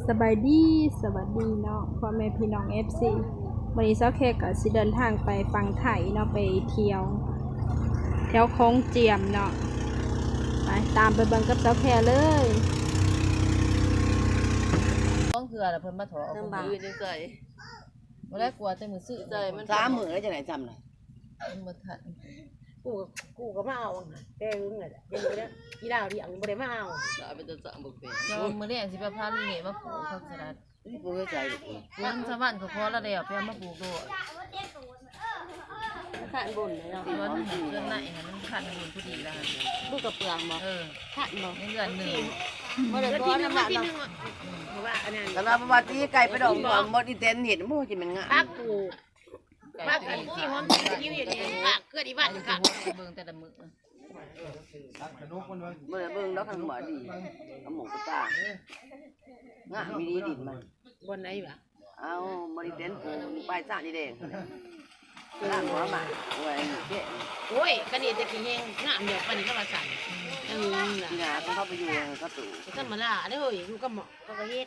ສະບາຍດີ ສະຫວັດດີເນາະ ພໍ່ແມ່ພີ່ນ້ອງເອັຟຊີ ມື້ນີ້ສາວແຂກກໍຊິເດີນທາງໄປຝັ່ງໄທເນາະ ໄປທ່ຽວແຖວໂຂງຈຽມເນາະ ໄປ ຕາມໄປເບິ່ງກັບສາວແຂກເລີຍ. ສອງເທື່ອລະເພິ່ນມາຖອກ ລຳບາກ ບໍ່ໄດ້ກວດແຕ່ມື້ຊື້ ໃສ່ມັນສາມມື້ແລ້ວຈັ່ງໃດຊ້ຳນະ ມັນບໍ່ທັນ ກູ ກູກໍມາເອົາ ແຕ່ຫຶງແຫຼະ ຍັງບໍ່ໄດ້ ອີລາວລ້ຽງບໍ່ໄດ້ມາເອົາ ລາວເປັນຕາສ້າງບໍ່ເປັນ ແຕ່ວ່າມື້ແລງຊິໄປພາລີເນມາປູກຜັກສະລັດ ປູກໃສ່ ມັນສະຫວັນກໍພໍລະແລ້ວ ໄປເອົາມາປູກໂລດ ມັນຄັນບົນເນາະ ສວນ ສວນໃນຫັ້ນມັນຄັນບົນພໍດີລະ ບໍ່ກະເປືອງບໍ່ ເອີ ຄັນບໍ່ ໃນເຮືອນໜຶ່ງ ບໍ່ໄດ້ບໍ່ນຳລະເນາະ ເພາະວ່າອັນນັ້ນ ແຕ່ລາວວ່າຕີໄກ່ໄປດອກ ໝົດອີເຕັນເຮັດ ໂອ້ ຈະແມ່ນງາມ ພັກປູກ ບັກອັນທີ່ຫອມ ທີ່ຢູ່ຢູ່ນີ້ ເກືອດອີວັນ ເບິ່ງແຕ່ລະມື້ ບໍ່ໄດ້ເບິ່ງດອກ ຄັນບໍ່ດີ ເອົາໝູກໄປຕາກ ງາມອີ່ຫຼີດິນມັນ ບ່ອນໃດວະ ເອົາ ບໍ່ໄດ້ເຕັນປູກ ປາຍສານີ້ແດງ ລ້າງຫົວມາ ໂອ້ຍ ເຈ້ ໂອ້ຍ ກະນີ້ແຕ່ຂີ້ແຮງ ງາມດອກປານນີ້ ເຂົາວ່າຊັ້ນ ເອີ ນີ້ນະ ເຂົາໄປຢູ່ເຂົາຕູ້ ທຳມະດາເດ້ ຢູ່ກັບໝໍ ເຂົາກໍເຮັດ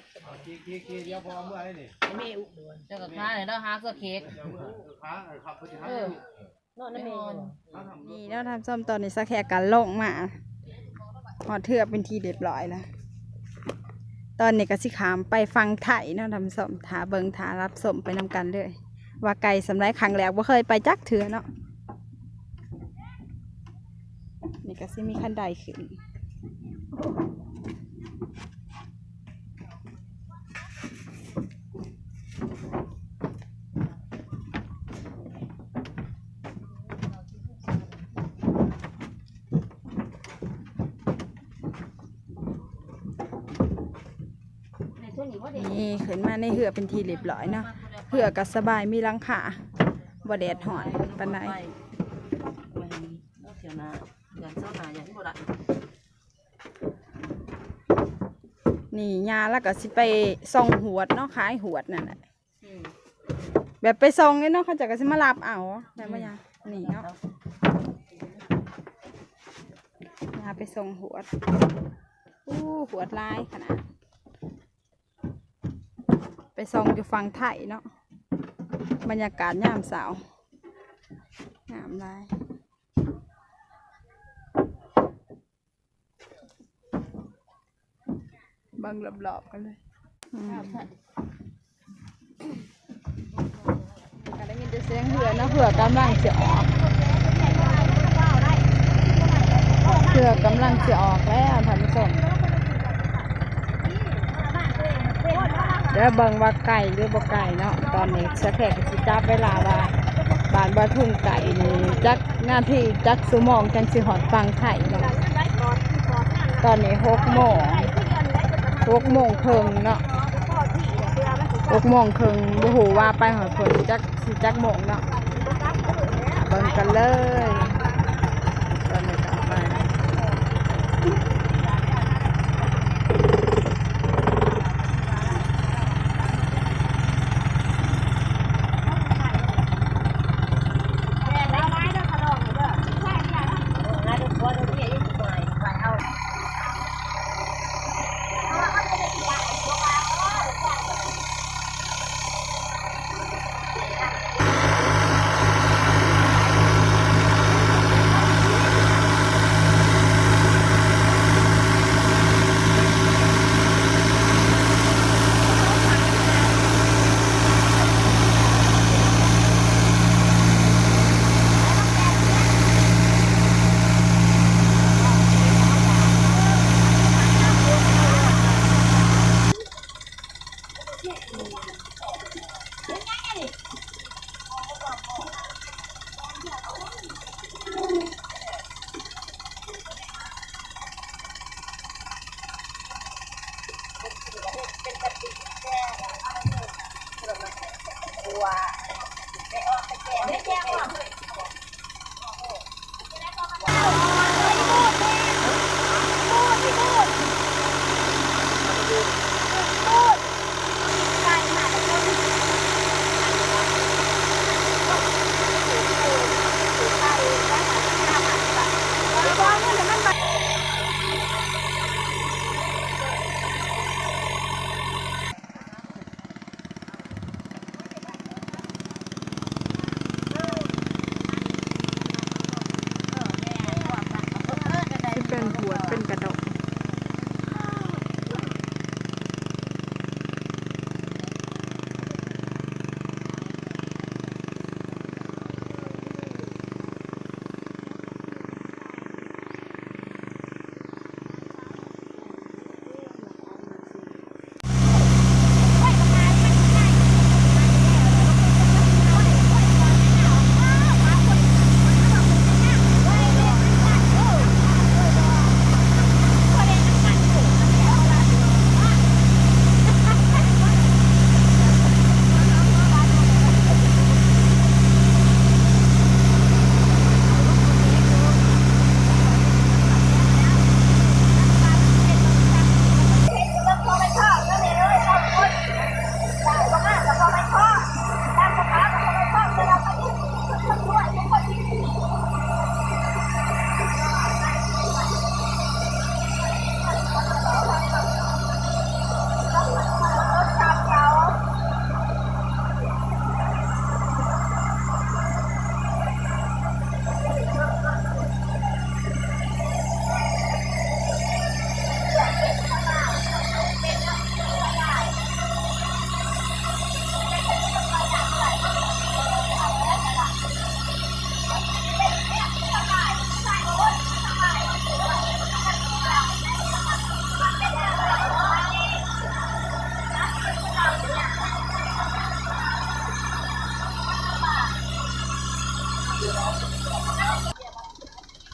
ເຈົ້າກໍຂາຍແລ້ວຫາເສື້ອເຂດ ເອີ ນອນນຳແມ່ ນີ້ເນາະທ່ານຜູ້ຊົມ ຕອນນີ້ສາວແຂກກໍລົງມາຮອດເຮືອເປັນທີ່ຮຽບຮ້ອຍແລ້ວ ຕອນນີ້ກໍຊິຂ້າມໄປຝັ່ງໄທເນາະທ່ານຜູ້ຊົມ ຖ້າເບິ່ງ ຖ້າຮັບຊົມໄປນຳກັນເລີຍ ວ່າໄກສ່ຳໃດ ຄັ້ງແລກບໍ່ເຄີຍໄປຈັກເທື່ອເນາະ ນີ້ກໍຊິມີຄັນໄດຂຶ້ນ ນີ້ ຂຶ້ນມາໃນເຮືອເປັນທີ່ຮຽບຮ້ອຍເນາະ ເຮືອກໍສະບາຍ ມີຫຼັງຄາ ບໍ່ແດດຮ້ອນປານໃດ ນີ້ ຍ່າລາວກໍຊິໄປສ່ອງຫວດເນາະ ຂາຍຫວດນັ້ນແຫຼະ ອືມ ແບບໄປສ່ອງເລີຍເນາະ ເຂົາເຈົ້າກໍຊິມາຮັບເອົາ ແມ່ນບໍ່ ອືມ ຍ່າ ນີ້ເນາະ ຍ່າໄປສົ່ງຫວດ ໂອ້ ຫວດຫຼາຍຂະໜາດ ໄປສ່ອງຢູ່ຝັ່ງໄທເນາະ ບັນຍາກາດຍາມເຊົ້າ ງາມຫຼາຍ. ເບິ່ງລອບໆກັນເລີຍ ອືມ ກໍໄດ້ຍິນແຕ່ສຽງເຮືອເນາະ ເຮືອກຳລັງຊິອອກ ເຮືອກຳລັງຊິອອກແລ້ວທ່ານຜູ້ຊົມ ດຽວເບິ່ງວ່າໄກຫຼືບໍ່ໄກເນາະ ຕອນນີ້ສາວແຂກກໍຊິຈັບເວລາວ່າ ບ້ານບໍ່ທຸ່ງໄກນີ້ຈັກ ນາທີຈັກຊົ່ວໂມງຈັ່ງຊິຮອດຝັ່ງໄທເນາະ ຕອນນີ້ຫົກໂມງ ຫົກໂມງເຄິ່ງເນາະ ຫົກໂມງເຄິ່ງ ບໍ່ຮູ້ວ່າໄປຮອດພຸ້ນຈັກຊິຈັກໂມງເນາະ ເບິ່ງກັນເລີຍ ຕອນນີ້ກໍໄປ.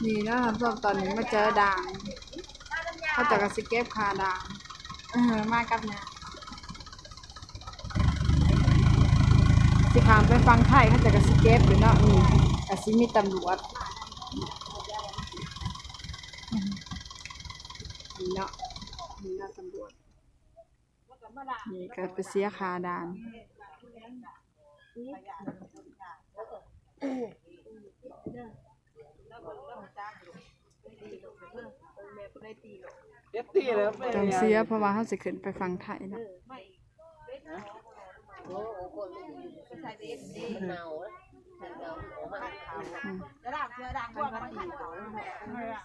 ນີ້ເນາະທ່ານຜູ້ຊົມ ຕອນນີ້ມາເຈີດ່ານ ເຂົາເຈົ້າກໍຊິເກັບຄ່າດ່ານ. ເອີ ມາກັບຫຍັງ ຊິຂ້າມໄປຝັ່ງໄທ ເຂົາເຈົ້າກໍຊິເກັບຢູ່ເນາະ. ນີ້ກໍຊິມີຕຳຫຼວດ ນີ້ເນາະ ນີ້ເນາະ ຕຳຫຼວດ. ນີ້ກໍໄປເສຍຄ່າດ່ານ. ຕ້ອງເສຍ ເພາະວ່າເຮົາຊິຂຶ້ນໄປຝັ່ງໄທເນາະ.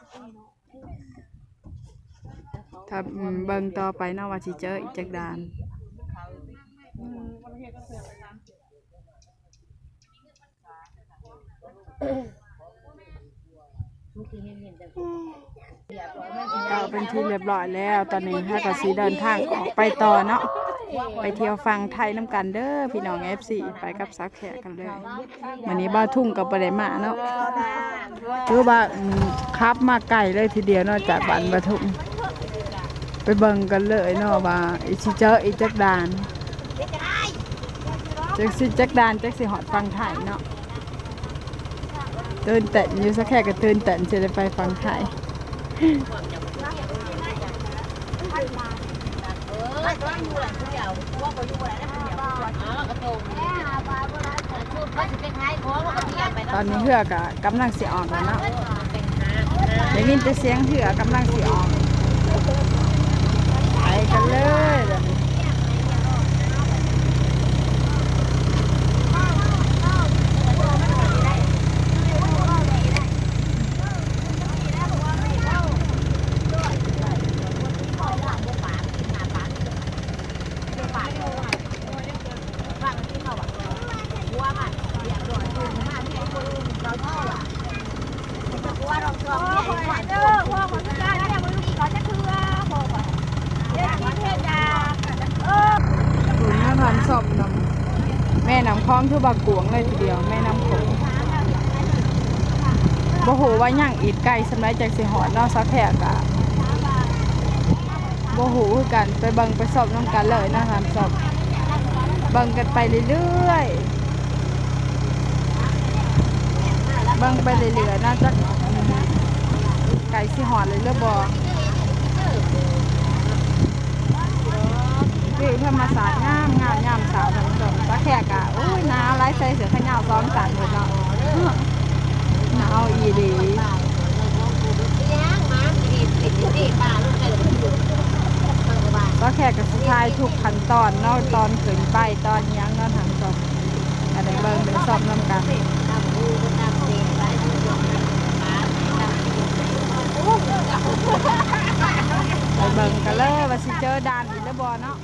ອືມ ຖ້າ ອືມ ເບິ່ງຕໍ່ໄປເນາະ ວ່າຊິເຈີອີກຈັກດ່ານ. ກໍເປັນທີ່ຮຽບຮ້ອຍແລ້ວ ຕອນນີ້ເຮົາກໍຊິເດີນທາງອອກໄປຕໍ່ເນາະ ໄປທ່ຽວຝັ່ງໄທນຳກັນເດີພີ່ນ້ອງ ເອັຟຊີ ໄປກັບສາວແຂກກັນເລີຍ. ມື້ນີ້ບ່າວທຸງກໍບໍ່ໄດ້ມາເນາະ ຖືວ່າ ອືມ ຂັບມາໄກເລີຍທີດຽວເນາະ ຈາກບ້ານບ່າວທຸງ. ໄປເບິ່ງກັນເລີຍເນາະວ່າຊິເຈີອີກຈັກດ່ານ ຈັກຊິຈັກດ່ານ ຈັກຊິຮອດຝັ່ງໄທເນາະ. ຕື່ນເຕັ້ນຢູ່ ສາວແຂກກໍຕື່ນເຕັ້ນ ຊິໄດ້ໄປຝັ່ງໄທ. ຕອນນີ້ເຮືອກໍກຳລັງຊິອອກແລ້ວເນາະ ໄດ້ຍິນແຕ່ສຽງເຮືອກຳລັງຊິອອກ ໄປກັນເລີຍບາດນີ້. ເບິ່ງນະທ່ານຜູ້ຊົມເນາະ ແມ່ນ້ຳຂອງຖືວ່າກວ້າງເລີຍທີດຽວ ແມ່ນ້ຳຂອງ. ບໍ່ຮູ້ວ່າຍັງອີກໄກສ່ຳໃດຈັ່ງຊິຮອດເນາະ ສາວແຂກກະ ບໍ່ຮູ້ຄືກັນ ໄປເບິ່ງໄປຊົມນຳກັນເລີຍເນາະທ່ານຜູ້ຊົມ. ເບິ່ງກັນໄປເລື້ອຍໆ ເບິ່ງໄປເລື້ອຍໆເນາະ ຈັກ ອືມ ໃກ້ຊິຮອດແລ້ວຫຼືບໍ່. ວິວທຳມະຊາດງາມໆ ຍາມເຊົ້າທ່ານຜູ້ຊົມ. ສາວແຂກກະ ໂອ້ຍ ໜາວຫຼາຍ ໃສ່ເສື້ອແຂນຍາວສອງຊັ້ນເບິດເນາະ. ໜາວອີ່ຫຼີ. ສາວແຂກກໍຊິຖ່າຍທຸກຂັ້ນຕອນເນາະ ຕອນຂຶ້ນໄປ ຕອນຫຍັງເນາະທ່ານຜູ້ຊົມ ກໍໄດ້ເບິ່ງໄດ້ຊົມນຳກັນ. ໄປເບິ່ງກັນເລີຍວ່າຊິເຈີດ່ານອີກຫຼືບໍ່ເນາະ.